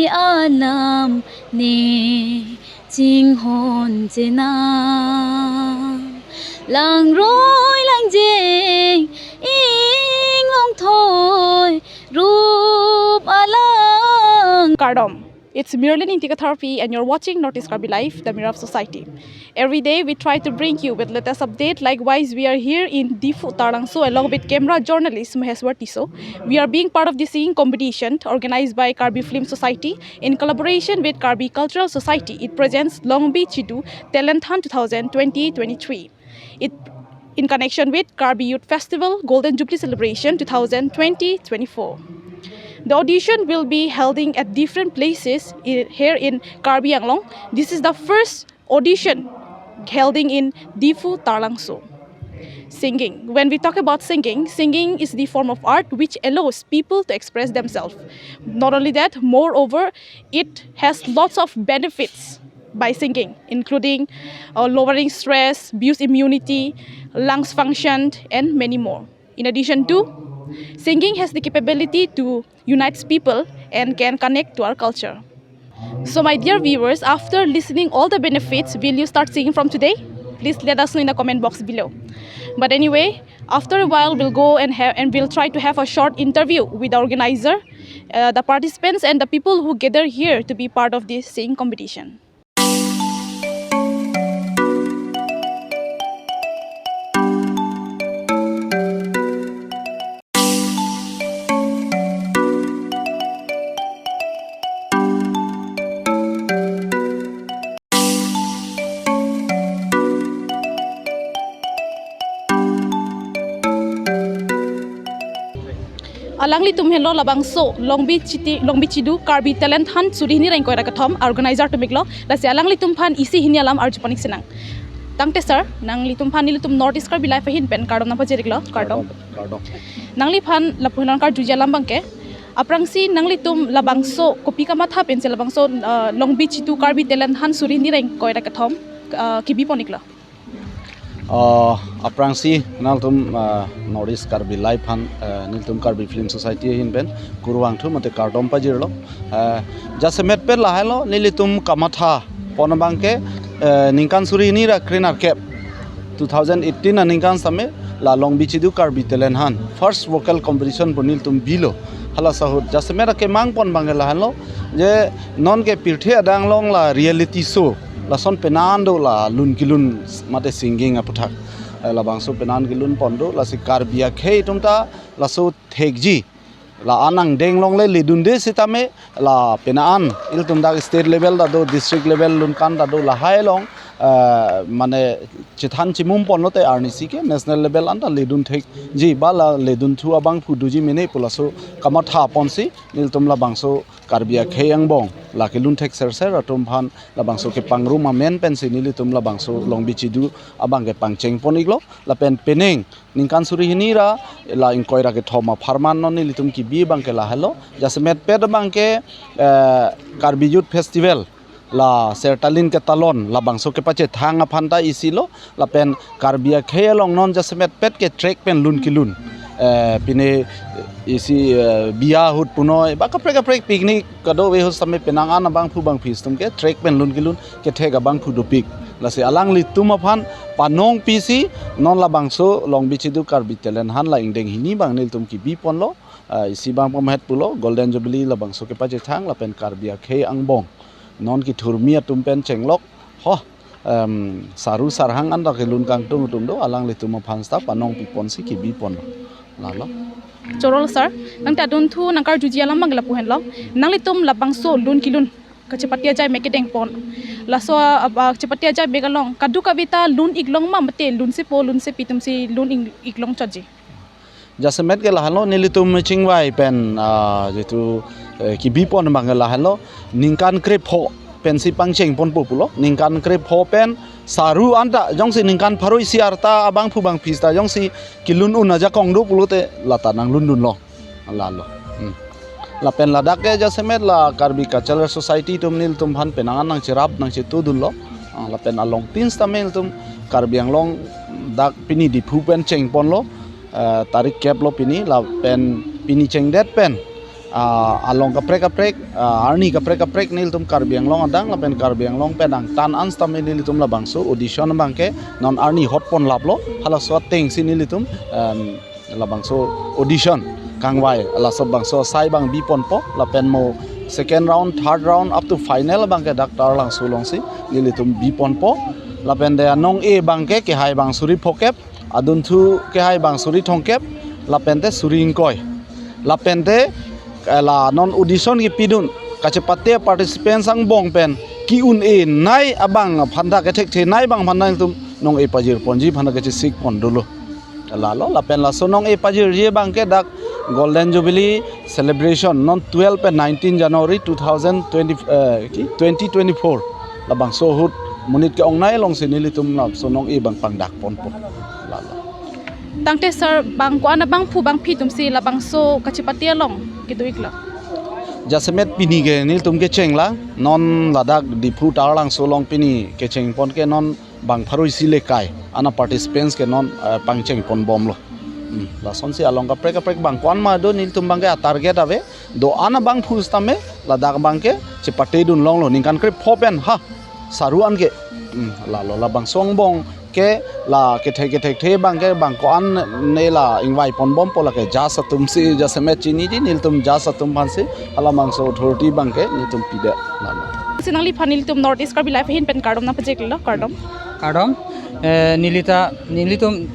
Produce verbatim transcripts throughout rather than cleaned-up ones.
Anam ne chinghon chenam, langroi langjeng inglong thoi rup alang. Kardom. It's Mirlin Ingti Katharpi, and you're watching Northeast Karbi Live, the mirror of society. Every day, we try to bring you with latest update. Likewise, we are here in Diphu Taralangso along with camera journalist Maheshwar Tisso. We are being part of the singing competition organized by Karbi Film Society in collaboration with Karbi Cultural Society. It presents Longbi Chidu Talent Hunt two thousand twenty twenty-three. It in connection with Karbi Youth Festival Golden Jubilee Celebration two thousand twenty twenty-four. The audition will be holding at different places i- here in Karbi Anglong. This is the first audition holding in Diphu Taralangso. Singing. When we talk about singing, singing is the form of art which allows people to express themselves. Not only that, moreover, it has lots of benefits by singing, including uh, lowering stress, boost immunity, lungs function, and many more. In addition to, singing has the capability to unite people and can connect to our culture. So, my dear viewers, after listening all the benefits, will you start singing from today? Please let us know in the comment box below. But anyway, after a while, we'll go and have and we'll try to have a short interview with the organizer, uh, the participants, and the people who gather here to be part of this singing competition. Alanglitum henlo labangso Longbi Chiti, Longbi Chidu Karbi Talent Hunt suri hini ra ingkoi ra kethom organizer atum iklo. Lasi alanglitum aphan isi hini alam arju pon-ik sinang. Tangte sir, nanglitum aphan nelitum Northeast Karbi Live ahin pen kardom nangpajir-iklo. Kardom. Kardom. Nangliphan lapu henlo karjuji alam abangke, aphrangsi nanglitum labangso kopi kamatha pensi labangso uh, Longbi Chidu Karbi Talent Hunt suri hini ra ingkoi ra kethom uh, kebi pon-iklo. Uh, aphrangsi nangtum uh, Northeast Karbi Live aphan uh, nelitum Karbi Film Society ahin pen kurvangthu mate kardom pajirlo. Uh, jasemet pen lahelo nelitum kamatha pon abangke uh, ningkan suri hini ra krenerkep two thousand eighteen aningkan same la Longbi Chidu Karbi Talent Hunt first vocal competition pu nelitum bilo. Hala ahut jasemet akemang pon abangke lahenlo je non ke pirthe adang along la reality show lason penan do la lun kelun mate singing aputhak. Eh, labangso penan kelun pon do, lasi Karbi akhei atum ta laso thekji la an angdeng along le ledunde sitame la penan ilitum dak state level ta do, district level lun kan ta do, lahai along eh, mane chethan chimum ponlo te arnisi ke national level anta ledun thekji ba la ledunthu abangphu doji mene pu laso kamatha ponsi nelitum labangso Karbi akhei angbong la kelun thek serser atum aphan labangso kepangrum amen pensi nelitum labangso Longbi Chidu abangke pangcheng pon-iklo. Lapen penang ningkan suri hini ra la ingkoi ra kethom apharman non nelitum kebi abangke lahelo. Jasemet pen abangke eh, Karbi Youth Festival la Sertalin Ketalon labangso kepachethang aphan ta isi lo. Lapen Karbi akhei along non jasemet pen ke trek pen lun kelun. Eh, pine isi eh, biya ahut punoi ba kaprek kaprek picnic kadokave ahut same penang an abangphu bangphi atum ke trek pen lun kelun kethek abangphu dopik. Lasi alanglitum aphan panong pisi non labangso Longbi Chidu Karbi Talent Hunt la ingdeng hini abang nelitum kebi ponlo. Ah, isi abang pamahet pulo Golden Jubilee labangso kepachethang lapen Karbi akhei angbong non kethurmi atum pen chenglok ho em, saru sarhang anta kelun kangtung atum do, alanglitum aphan ta panong pi ponsi kebi pon lalo. Chorolo sir, nangta adunthu nangkarjuji alam abang lapu henlo. Nanglitum labangso lun kelun kachepate ajai me kedeng pon. Laso ah, ah, kachepate ajai me along kadokave ta lun-iklong ma mate lunsepo lunsepi atumsi lun-ik-, iklong chotji? Jasemet ke lahenlo nelitum chingvai pen ah, jitu eh, kebi pon abangke lahenlo ningkan krepho pensi pangcheng ponpo pulo. Ningkan krepho pen saru anta jongsi ningkan pharo isi arta abangphu bangphi ta jongsi kelun un ajakong do pulote lata nanglundunlo. Lalo. Hmm. Lapen ladak ke jasemet la Karbi Cultural Society atum nelitum aphan penang an nangcherap nangchetudunlo. Ah, lapen along tin sitame nelitum Karbi Anglong dak pini Diphu pen cheng ponlo. Eh, tarik kep lo pini lapen pini chengdet pen Ah, along kaprek kaprek, ah, arni kaprek kaprek nelitum Karbi Anglong adang lapen Karbi Anglong pen angtan an sitame nelitum labangso audition abangke non arni hot pon laplo, halaso atengsi nelitum, em, labangso audition kangvai, laso bangso asai abang bi ponpo, lapen mo second round, third round up to final abangke dak Taralangso alongsi nelitum bi ponpo, lapen te anong-e abangke kehai abang suri phokep, adunthu kehai abang suri thomkep, lapen te suri ingkoi. Lapen te, eh, la non audition kepidun kachepate participants angbong pen ke-un-e nei abang aphan ta, kethekthe nei abang aphan ta nelitum nong-e pajir ponji aphan ta kachesik pon dolo. Lalo, lapen laso nong-e pajirji abangke dak Golden Jubilee celebration non twelve pen nineteen January two thousand twenty, eh, ki, twenty twenty-four. Labangso ahut monit ke-ongnei alongsi nelitum laso nong-e abang pangdak ponpo. Lalo. Tangte sir, bang ko-an abangphu bangphi atumsi labangso kachepate along kedo-iklo? Jasemet pini ke nelitum kecheng lang, non ladak Diphu Taralangso along pini kecheng pon ke non bang pharo isi le kai, ana participants ke non, eh, pangcheng pon bomlo. Hmm, lasonsi along kaprek kaprek bang ko-an ma do nelitum abangke a-target ave, do-an abangphu sitame ladak abangke chepate dun longlo, ningkan krepho pen ha saru an ke. Hmm, lalo labangso angbong ke la kethek kethekthe abangke bang ko-an ne la ingvai pon bompo, lake judge atumsi jasemet chiniji, nelitum judge atum aphansi halabangso authority abangke nelitum pidet. Lalo. Si nangliphan nelitum North East Karbi Live ahin pen kardom nangpajirlo, kardom. Kardom, eh, nelita, nelitum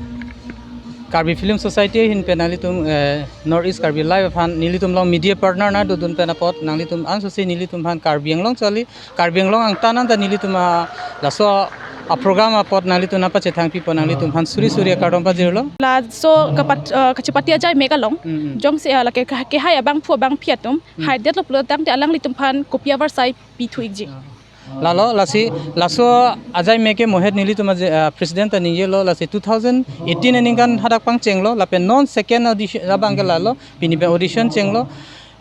Karbi Film Society ahin pen nanglitum, eh, North East Karbi Live aphan nelitum along media partner nangdodun pen apot nanglitum ansose nelitum aphan Karbi Anglong charli, Karbi Anglong angtan an ta nelitum a laso a-program apot nanglitum nangpachethang pipo, nanglitum aphan suri suri akardom pajirlo. Laso kapat-, eh, kachepate ajai mek along. Hmm, hmm. Jongsi, eh, lake ke-, kehai abangphu abangphi atum, hmm, haidetlo pulo tangte alanglitum aphan kopi avarsai pithu-ikji? Ah. Lalo, lasi, laso ajai mek ke mohet nelitum aje, ah, president ta ningjelo, lasi two thousand eighteen aningkan hadak pangchenglo, lapen non second audition abangke lalo, pini pen audition chenglo.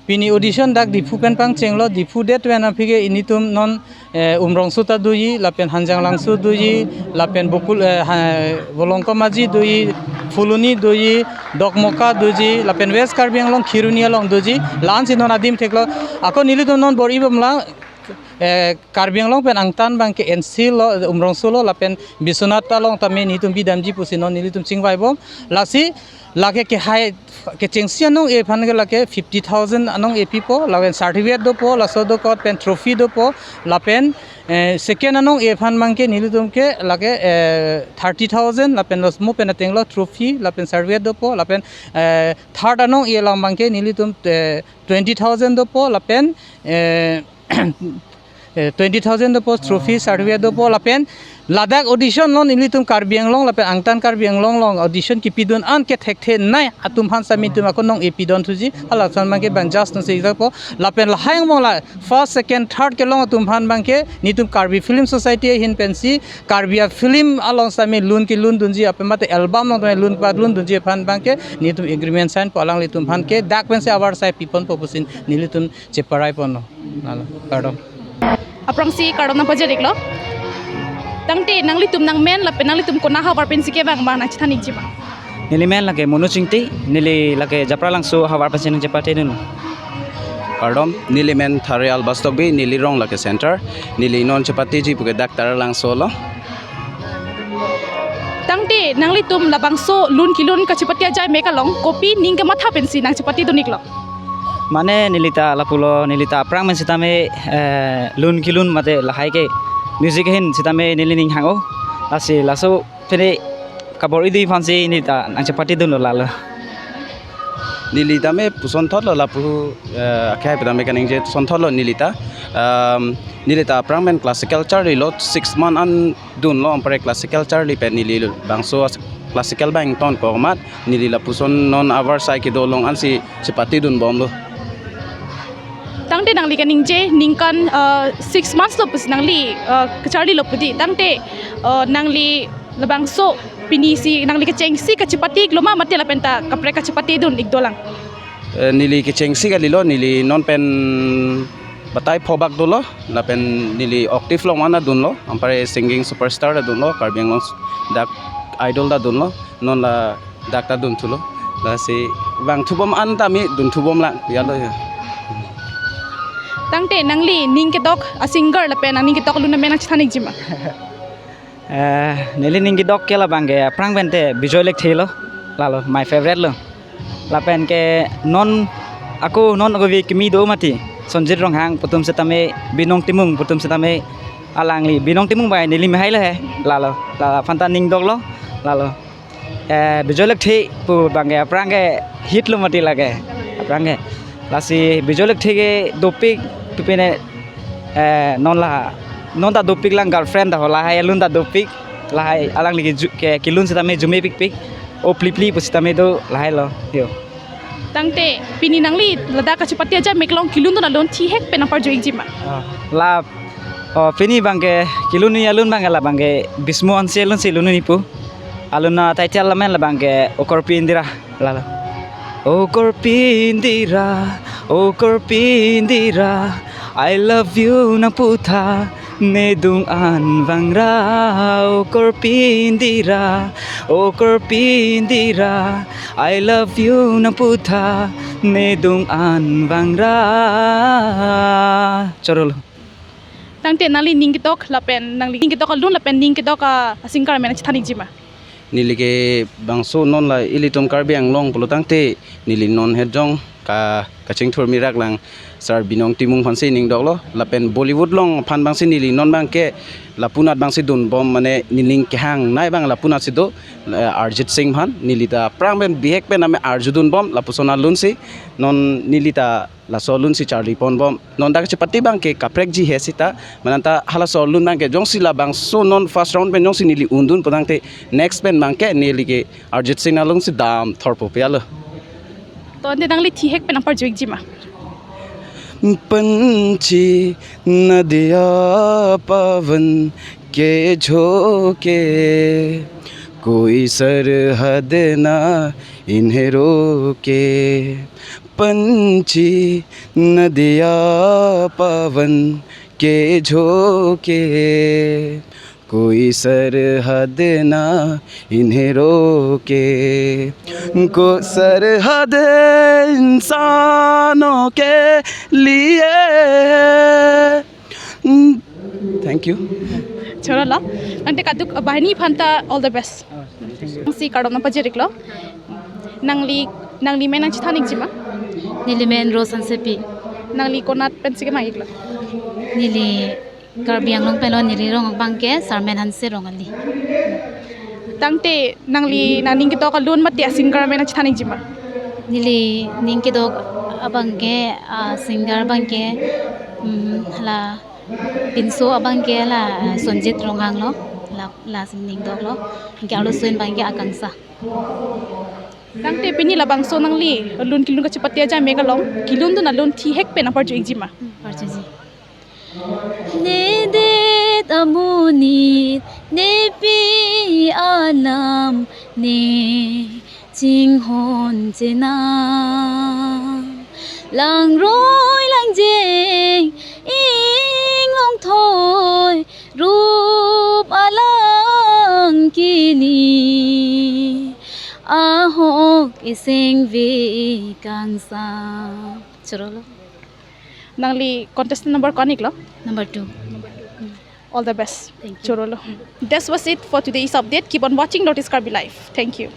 Pini audition dak Diphu pen pangchenglo, Diphu det pen aphi ke nelitum non, eh, Umrongso ta doji, lapen Hanjanglangso doji, lapen Bokul, eh, ha-, Bolongkomaji doji, Phuloni doji, Dokmoka doji, lapen West Karbi Anglong Kheroni along doji, la-ansi non adim theklo. Ako nelitum non bor-i bomlang, eh, Karbi Anglong pen angtan abangke N C lo, Umrongso lo, lapen Biswanath along tame nelitum bidamji pusi non nelitum chingvai bom. Lasi, lake kehai kechengsi anong-e aphan ke lake fifty thousand anong-e pipo, lapen certificate dopo, laso dokot pen trophy dopo, lapen, eh, second anong-e aphan abangke nelitum ke lake, eh, thirty thousand, lapen laso mo pen atenglo trophy, lapen certificate dopo, lapen, eh, third anong-e along abangke nelitum, eh, twenty thousand dopo, lapen, eh, eh, twenty thousand dopo, trophy, certificate dopo, lapen ladak audition along nelitum Karbi Anglong lapen angtan Karbi Anglong along audition kepidun an kethekthe nei atum aphan sitame nelitum ako nong-e pidun thuji, halason abangke bang judge atumsi ijak po, lapen lahai angbong la first, second, third kelong atum aphan abangke nelitum Karbi Film Society ahin pensi Karbi a-film along sitame lun kelun dunji ape mate album along sitame lun palun dunji aphan abangke nelitum agreement sign po, alanglitum aphan ke dak pensi avarsai piponpo pusi nelitum cheparai ponlo. Lalo, kardom. Aphrangsi kardom nangpajir-iklo. Tangte nanglitum nangmen lapen nanglitum konat ahavar pensi kevang abang nangchethan-ikji ma? Neli men lake Monu Chingti, neli lake Japralangso ahavar pensi nangchepate dun. Kardom, neli men Thare Albas Tokbi, neli rong lake Center, neli non chepateji puke dak Taralangso lo. Tangte nanglitum labangso lun kelun kachepate ajai mek along kopi ning kematha pensi nangchepate dun-iklo? Mane nelita lapulo, nelita aphrang pen sitame, eh, lun kelun mate lahai ke music ahin sitame neli ning hang-o. Lasi laso pene kabor-i dun aphansi nelita nangchepate dunlo, lalo. Neli tame pusonthotlo lapu, eh, akhai pen tame kaningje sonthotlo nelita. Um, nelita aphrang pen classical charlilo, six month an dunlo, anpar classical charli pen neli bangso as-, classical abang ingtonkok amat neli lapuson non avarsai kedo along ansi chepate dun bomlo. Tangte nangli kaningje ningkan, eh, six months lo pusi nangli, eh, kacharlilo pu di. Tangte, eh, nangli labangso pinisi nangli kechengsi kachepate-iklo ma mate lapen ta kaprek kachepate dun-ik dolang? Eh, neli kechengsi kalilo, neli non pen batai phobak dolo, lapen neli octave along mana dunlo, anpar singing superstar ta dunlo, Karbi Anglong dak idol ta dunlo, non ladak ta dunthulo. Lasi vangthu bom an tame dunthu bomlang, ya lo ya. Tangte nangli ning kedok a singer lapen nangning kedok alun amen nangchethan ikji ma? Eh, neli ning kedok ke labang ke aphrang pen te Bijoy Lekthe lo. Lalo, my favorite lo. Lapen ke non ako non ako vi kimi do mati. Sonjit Ronghang pu atum setame, Binong Timung pu atum setame, alangli Binong Timung bai neli mehai lo he. Lalo, la aphan ta ning dok lo. Lalo. Eh, Bijoy Lekthe pu abang ke aphrang ke hit lo mati lake. Aphrang ke. Lasi Bijoy Lekthe ke dopik tu pine, eh, non la, non ta dopik lang, girlfriend ta ho, lahai alun ta dopik, lahai alangli ke ju-, ke kelun setame jume pikpik, o pli pli pu setame do, lahai lo, yo. Tangte pini nangli ladak kachepate aja mek along kelun dun alun thihek pen nangparjo ikji ma? Ah, la, oh, pini abang ke kelun ni alun abang ke labang ke Bismu Hanse alun si lun ni pu. Alun a title amen labang ke O Korpi Indira. Lalo. O Korpi Indira, O Korpi Indira, I love you nangputha, nedung an vangra. O Korpi Indira, O Korpi Indira, I love you nangputha, nedung an vangra. Chorolo. Tangte nangli ning kedok lapen nangli ning kedok alun lapen ning kedok a singer amen nangchethan ikji ma? Neli ke bangso non la ilitum Karbi Anglong pulo tangte neli non het jong ka kachingthur mirak lang Sir Binong Timung aphan si ning dok lo, lapen Bollywood along aphan abang si neli non abang ke lapunat abang si dun bom, mane nening kehangnei abang lapunat si do, eh, Arijit Singh aphan. Neli ta aphrang pen bihek pen name arju dun bom, lapuson alun si non neli ta laso alun si charli pon bom. Non dak chepate abang ke kaprek ji he sita. Mananta halaso alun abang ke jongsi labangso non first round pen jongsi neli un dun pu tangte next pen abang ke neli ke Arijit Singh alun si dam thorpo pe alo. To ante nangli thihek pen nangparjo ikji ma? पंछी नदिया पवन के झोंके, कोई सरहद ना इन्हें रोके। पंछी नदिया पवन के झोंके, कोई सरहद ना इन्हें रोके। को सरहद इंसानों के लिए। Thank you. Chorolo. Tangte kaduk banghini aphan ta all the best. Si kardom nangpajir iklo. Nangli, nangli men nangchethan ikji ma? Neli men Rose Hansepi. Nangli konat pen si kemang iklo? Neli Karbi Anglong pen lo, neli rong abang ke Sarmen Hanse Rongali. Tangte nangli nangning kedok alun mate a singer men nangchethan ikji ma? Neli ning kedok abang ke, a singer abang ke, mm, la pinso abang ke la, eh, Sonjit Ronghang lo, la, la si ning dok lo, ke arloso in abang ke Akangsha. Tangte pini labangso nangli alun kelun kachepate aja mek along kelun dun alun thihek pen nangparjo ikji ma? Parjo ji. Ne det amonit nepi anam ne chinghon chenam, langroi langjeng inglong thoi rup alang kini, ahok iseng ve kangsam. Chorolo. Nangli contestant number ko-an iklo? Number two. All the best. Thank you. Chorolo. This was it for today's update. Keep on watching North East Karbi Live. Thank you.